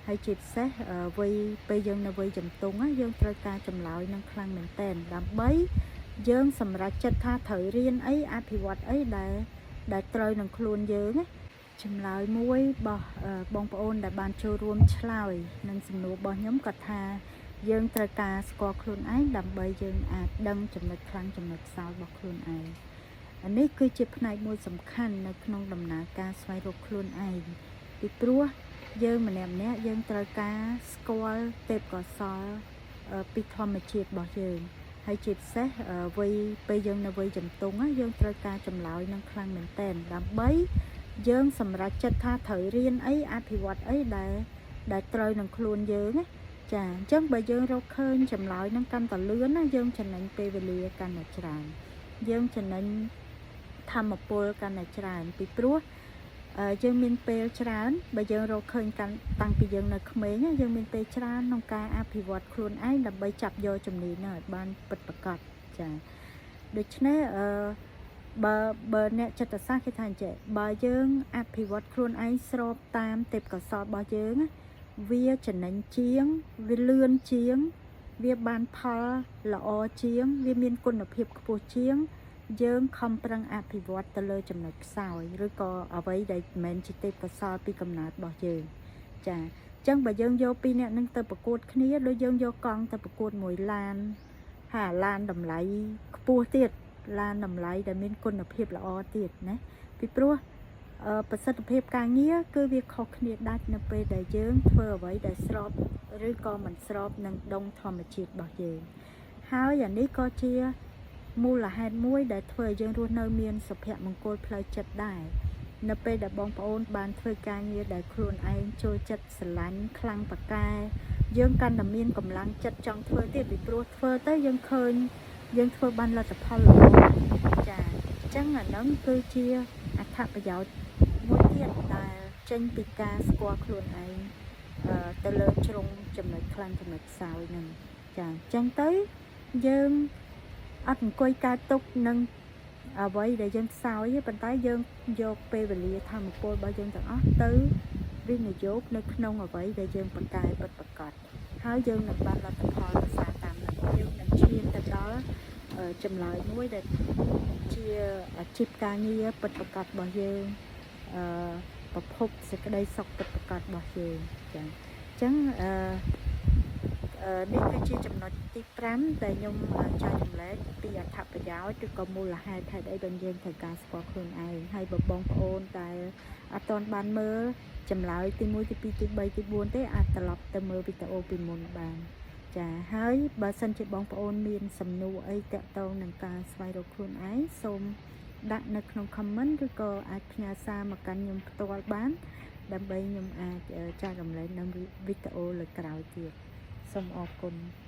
ហើយជាពិសេសវ័យពេលយើងនៅវ័យជំទង់ណាយើងត្រូវការចម្លើយនឹងខ្លាំងមែនទែនដើម្បីយើងសម្រេចចិត្តថាត្រូវរៀនអីអភិវឌ្ឍអីដែលត្រូវនឹងខ្លួនយើងណាចម្លើយមួយរបស់បងប្អូនដែលបានចូលរួមឆ្លើយនឹងសំណួររបស់ខ្ញុំគាត់ថាយើងត្រូវការស្គាល់ខ្លួនឯងដើម្បីយើងអាចដឹងចំណុចខ្លាំងចំណុចខ្សោយរបស់ខ្លួនឯងអានេះគឺជាផ្នែកមួយសំខាន់នៅក្នុងដំណើរការស្វែងរកខ្លួនឯងពីព្រោះយើងម្នាក់ម្នាក់យើងត្រូវការស្គាល់ទេពកោសល្យពីធម្មជាតិរបស់យើងហើយជាពិសេសវ័យពេលយើងនៅវ័យជំទង់ណាយើងត្រូវការចម្លើយនឹងខ្លាំងមែនទែនដើម្បីយើងសម្រេចចិត្តថាត្រូវរៀនអីអភិវឌ្ឍអីដែលត្រូវនឹងខ្លួនយើងណាចាអញ្ចឹងបើយើងរកឃើញចម្លើយនឹងកាន់តែលឿនណាយើងចំណេញពេលវេលាកាន់តែច្រើនយើងចំណេញធម្មពលកាន់តែច្រើនពីព្រោះយើងមានពេលច្រើនបើយើងរកឃើញកាន់តាំងពីយើងនៅក្មេងណាយើងមានពេលច្រើនក្នុងការអភិវឌ្ឍខ្លួនឯងដើម្បីចាប់យកជំនាញហ្នឹងឲ្យបានពិតប្រាកដចាដូច្នេះអឺបើអ្នកចិត្តសាស្ត្រគេថាអញ្ចឹងបើយើងអភិវឌ្ឍខ្លួនឯងស្របតាមទេពកោសល្យរបស់យើងណាវាចំណេញជាងវាលឿនជាង វាបានផលល្អជាង វាមានគុណភាពខ្ពស់ជាង យើងខំប្រឹងអភិវឌ្ឍទៅលើចំណុចខ្សោយឬក៏អ្វីដែលមិនមែនជាទេពកោសល្យពីកំណើតរបស់យើងចាអញ្ចឹងបើយើងយកពីរអ្នកនឹងទៅប្រកួតគ្នាដូចយើងយកកង់ទៅប្រកួតមួយឡានហើយអាឡានតម្លៃខ្ពស់ទៀតឡានតម្លៃដែលមានគុណភាពល្អទៀតណាពីព្រោះប្រសិទ្ធភាពការងារគឺវាខុសគ្នាដាច់នៅពេលដែលយើងធ្វើអ្វីដែលស្របឬក៏មិនស្របនឹងដងធម្មជាតិរបស់យើងហើយអានេះក៏ជាមូលហេតុមួយដែលធ្វើឲ្យយើងរស់នៅមានសុភមង្គលផ្លូវចិត្តដែរនៅពេលដែលបងប្អូនបានធ្វើការងារដែលខ្លួនឯងចូលចិត្តស្រឡាញ់ខ្លាំងប៉កែយើងកាន់តែមានកម្លាំងចិត្តចង់ធ្វើទៀតពីព្រោះធ្វើទៅយើងឃើញយើងធ្វើបានលទ្ធផលល្អចាអញ្ចឹងអាហ្នឹងគឺជាអត្ថប្រយោជន៍មួយទៀតដែលចេញពីការស្គាល់ខ្លួនឯងទៅលើជ្រុងចំណុចខ្លាំងចំណុចខ្សោយហ្នឹងចាអញ្ចឹងទៅយើងអត់អង្គុយកើតទុកនឹងអ្វីដែលយើងខ្សោយទេប៉ុន្តែយើងយកពេលវេលាធម្មពលរបស់យើងទាំងអស់ទៅវិនិយោគនៅក្នុងអ្វីដែលយើងបង្កែពិតប្រាកដហើយយើងនឹងបានលទ្ធផលប្រសើរតាមនឹងយើងនឹងឈានទៅដល់ចម្លើយមួយដែលជាអាជីពការងារពិតប្រាកដរបស់យើងអឺប្រភពសេចក្តីសុខពិតប្រាកដរបស់យើងចាអញ្ចឹងអឺ នេះគឺជាចំណុចទី5ដែលខ្ញុំចែករំលែកពីអត្ថប្រយោជន៍ឬក៏មូលហេតុហេតុអីបានយើងត្រូវការស្គាល់ខ្លួនឯងហើយបើបងប្អូនដែលអត់ទាន់បានមើលចម្លើយទី1ទី2ទី3ទី4ទេអាចត្រឡប់ទៅមើលវីដេអូពីមុនបានចាហើយបើសិនជាបងប្អូនមានសំណួរអីតាក់ទងនឹងការស្វែងរកខ្លួនឯងសូមដាក់នៅក្នុង comment ឬក៏អាចផ្ញើសារមកកាន់ខ្ញុំផ្ទាល់បាន ដើម្បីខ្ញុំអាចចែករំលែកនៅវីដេអូលើក្រោយទៀតសូមអរគុណ។